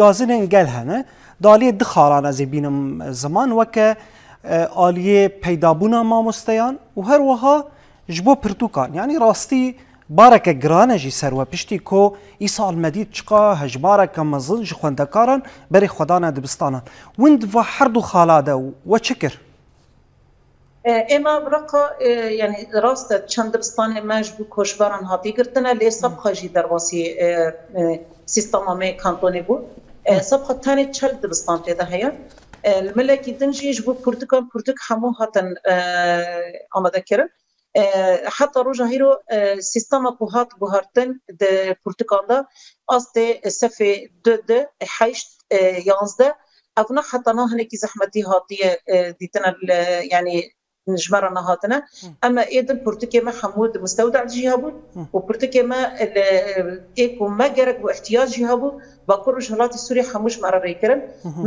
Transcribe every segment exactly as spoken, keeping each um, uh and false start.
gazinên gel hene. Di aliyê di xalan ez ê bînim ziman, weke, e, aliyê peydabûna mamosteyan û her wiha ji bo pirtûkan. Yanî rastî bareke giran e jî ser we, piştî ku îsal me dît çiqa hejmareke mezin ji xwendekaran berê xwe dane dibistanan. Win di va her du xala de we çi kir? E, êma biraqa, e, yanî rast e, çend dibistanê me ji bo koçberan hatî girtine, lê sebxa jî derbasî, e, e, sîstema me kantonê bû. E, sebxa tenê çel dibistan tê de heye. E, li milekî din jî ji bo pirtûkan, pirtûk hemû hatin, e, amadekirin. E, heta roja hîro, e, sîstema ku hat guhertin di pirtûkan de, astê sefê du, du, heşt, e, yanzdeh, ev ne heta niha hinekî zehmetî hatiye, e, dîtine li, yanî ji me re nehatine. Em ê din pirtûkê me hemû di mistewda jî hebû û pirtûkê me li, ê ku me gerek bû, ihtiyac jî hebû, Bakur Rojhilatê Sûriyê hemû ji me re rê kirin.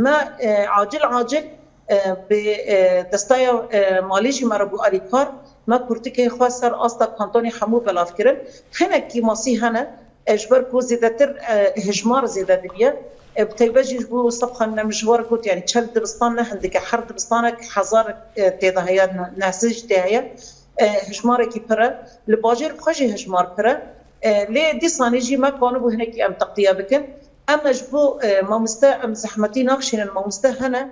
Me, e, acil acil, e, bi, e, destaya, e, malî jî me re bû alîkar. Me pirtûkê xwe ser asta kantonê hemû belav kirin. Hinekî masî hene, e, ji ber ku zêdetir, e, hejmar zêde dibiye. E, bi taybet jî ji bo sebxa ne, min ji we re got, yanî çend dibistan ne hindik e, her dibistanek hezar, e, tê de heye, neh sed jî tê heye. E, hejmarekî pir e. Li bajêr bi xwe jî hejmar pir e. E, lê dîsanê jî me kanibû hinekî em teqdiye bikin. Em e ji bo, e, mamoste, em zehmetî nakişînin, mamoste hene.